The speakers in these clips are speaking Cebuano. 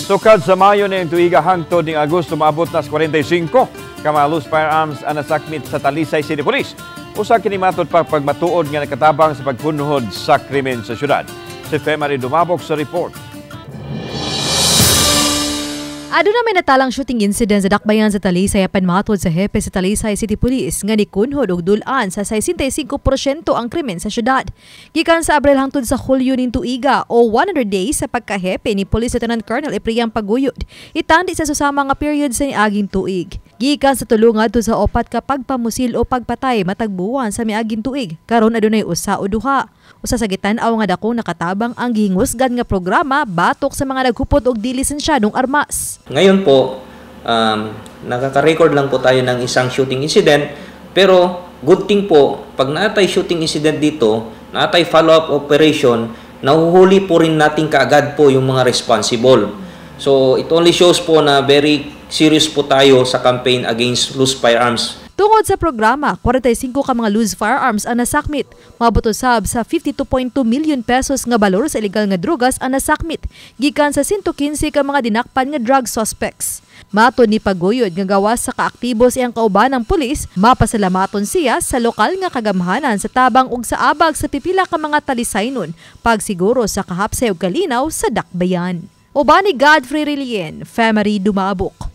Sukad sa Mayo ning tuiga hangtod ning Agosto, maabot na sa 45 ka mga loose firearms ang nasakmit sa Talisay City Police. Usa kini matod pa pagmatuod nga nakatabang sa pagkunhod sa krimen sa syudad. Si Femary Dumabok sa report. Aduna may natalang shooting incident sa dakbayan sa Talisay, apan matod sa hepe sa Talisay City Police nga nikunhod og dul-an sa 65% ang krimen sa syudad. Gikan sa Abril hangtod sa Hulyo ning tuiga o 100 days sa pagkahepe ni Police Lieutenant Colonel Epriam Paguyod, itandi sa susama nga period sa niaging tuig. Gikan sa 3 ngadto sa 4 ka pagpamusil o pagpatay matag buwan sa miaging tuig, karon adunay 1 o 2. Usa sa gitan-aw nga dakong nakatabang ang gihingusgan nga programa batok sa mga naghupot og di lisensyadong armas. Ngayon po, nakaka-record lang po tayo ng isang shooting incident, pero good thing po, pag naatay shooting incident dito, naatay follow-up operation, nahuhuli po rin natin kaagad po yung mga responsible. So, it only shows po na very serious po tayo sa campaign against loose firearms. Tungod sa programa, 45 ka mga loose firearms ang nasakmit. Maabot usab sa 52.2 million pesos nga balor sa illegal nga drugas ang nasakmit gikan sa 115 ka mga dinakpan nga drug suspects. Matod ni Paguyod nga gawas sa kaaktibo sa iyang kaubanang pulis, mapasalamaton siya sa lokal nga kagamhanan sa tabang ug sa abag sa pipila ka mga Talisaynon pagsiguro sa kahapsay ug kalinaw sa dakbayan. Uban ni Godfrey Relien, Femary Dumabok.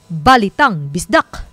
Balitang Bisdak.